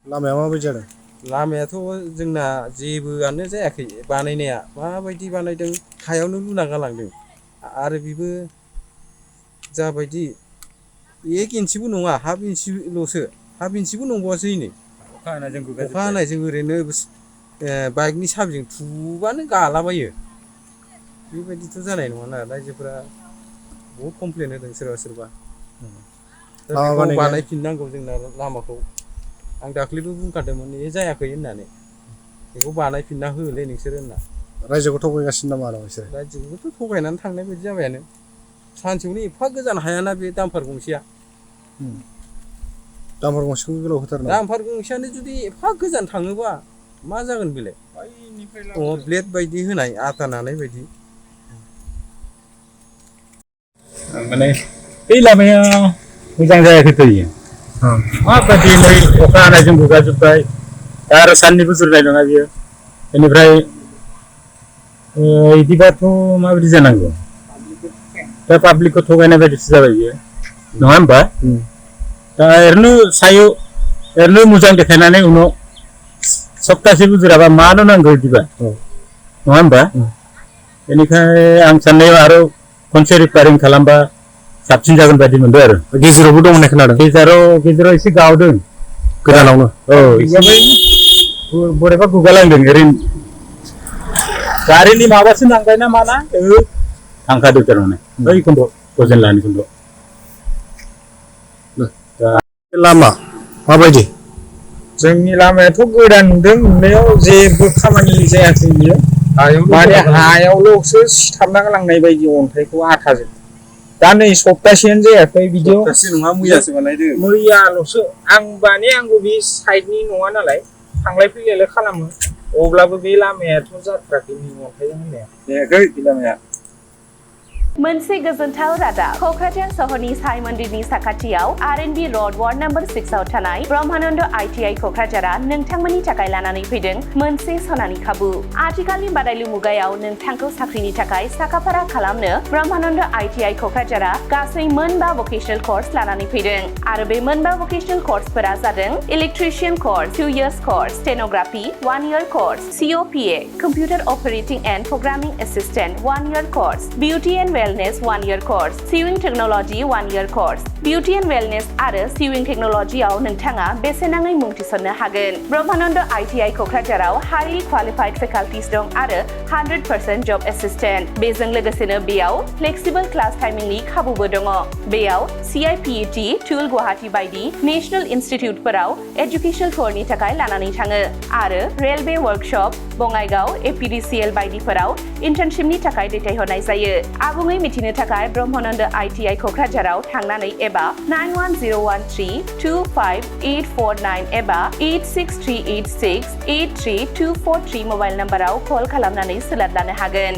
लामाया माबायदि जादों? लामायाथ' जोंना जेबोआनो जायाखै बानायनाया माबायदि बानायदों हायावनो लुना गालांदों आरो बेबो जाबायदि 1 इन्सिबो नङा हाफ इन्सिल'सो हाफ इन्सिबो नंबावासै नै अखा हानायजों ओरैनो बाइकनि साबिजों थुबानो गालाबायो बेबायदिथ' जानाय नङाना रायजोफोरा बहुद कमप्लेन होदों सोरबा सोरबा दा लामा बेखौ बानायनाया बानायफिननांगौ जोंना लामाखौ आं दाख्लैबो बुंखादोंमोन बे जायाखै होननानै बेखौ बानायफिनना होलै नोंसोर होनना रायजोखौ थगायगासिनो नामा आरो बिसोर? रायजोखौथ' थगायनानै थांनाय बायदि जाबायानो सानसेयावनो एफा गोजान हायाना बे दामफार गंसेया दामफार गंसेखौ गोलाव होथारो नामा? दामफार गंसेयानो जुदि एफा गोजान थाङोबा मा जागोन बेलाय ब्लेड बायदि होनाय आथा नानाय बायदि माने बै लामाया मोजां जायाखैथ' इयो माबायदि नै अखा हानायजों गुगाजोब्बाय दा आरो साननिबो जुरनाय नङा बियो बेनिफ्राय बिदिबाथ' माबायदि जानांगौ दा पाब्लिकखौ थगायनाय बायदिसो जाबाय बियो नङा होमबा दा ओरैनो सायाव ओरैनो मोजां देखायनानै उनाव सप्तासेबो जुराबा मानो नांगौ बिदिबा नङा होमबा बेनिखाय आं साननायाव आरो खनसे रिपेयारिं खालामबा साबसिन जागोन बायदि मोनदों आरो गेजेरावबो दं होननाय खोनादों। गेजेराव एसे गावदों गोदानावनो बोरैबा गुगालांदों ओरैनो गारिनि माबासो नांबायना माना थांखादों थारमाने बै खन्द' गजेन लानि खन्द' लामा माबायदि? जोंनि लामायाथ' गोदान नुदों नुनायाव जेबो खामानि जायाखै बियो माने हायावल'सो सिथाबना गालांनाय बायदि अन्थाइखौ आथाजों दा नै सप्तासेयानो जायाखै बिदियाव नङा मैयासो बानायदों मैयाल'सो आंबो बे साइडनि नङा नालाय थांलाय फैलायलाय खालामो अब्लाबो बे लामायाथ' जाथाराखै अन्थाइजों होननाया जायाखै बे लामाया मोनसे गोजोनथाव रादाब क'क्राझार सहरनि साई मन्दिरनि साखाथियाव R&B र'ड वार्ड नम्बर 6 आव थानाय ब्रह्मानन्द ITI क'क्राझारा नोंथांमोननि थाखाय लानानै फैदों मोनसे सनानि खाबु आथिखालनि बादायलु मुगायाव नोंथांखौ साख्रिनि थाखाय साखाफारा खालामनो ब्रह्मानन्द ITI क'क्राझारा गासै 9 भकेशनेल कर्स लानानै फैदों आरो बे 9 भकेशनेल कर्सफोरा जादों electrician course 2 years course stenography 1 year course COPA computer operating and programming assistant 1 year course beauty and Wellness 1 year course, Sewing Technology 1 year course. Beauty and Wellness आरो Sewing Technology आव नोंथाङा बेसेनाङै मुं थिसननो हागोन। ब्रह्मानन्द ITI क'क्राझाराव highly qualified faculties दं आरो 100% job assistant। बेजों लोगोसेनो बेयाव flexible class timingनि खाबुबो दङ। बेयाव CIPET, टुल गुवाहाटी बायदि नेशनेल इनस्टिट्युटफोराव एजुकेशनेल टुरनि थाखाय लानानै थाङो आरो रेलवे वर्कशप, बङाइगाव, APDCL बायदिफोराव इन्टार्नशिपनि थाखाय दैथायहरनाय जायो। आबुङै मिथिनो थाखाय ब्रह्मानन्द ITI क'क्राझाराव थांनानै एबा 9101325849 एबा 8638683243 मबाइल नाम्बाराव कल खालामनानै सोलाद लानो हागोन।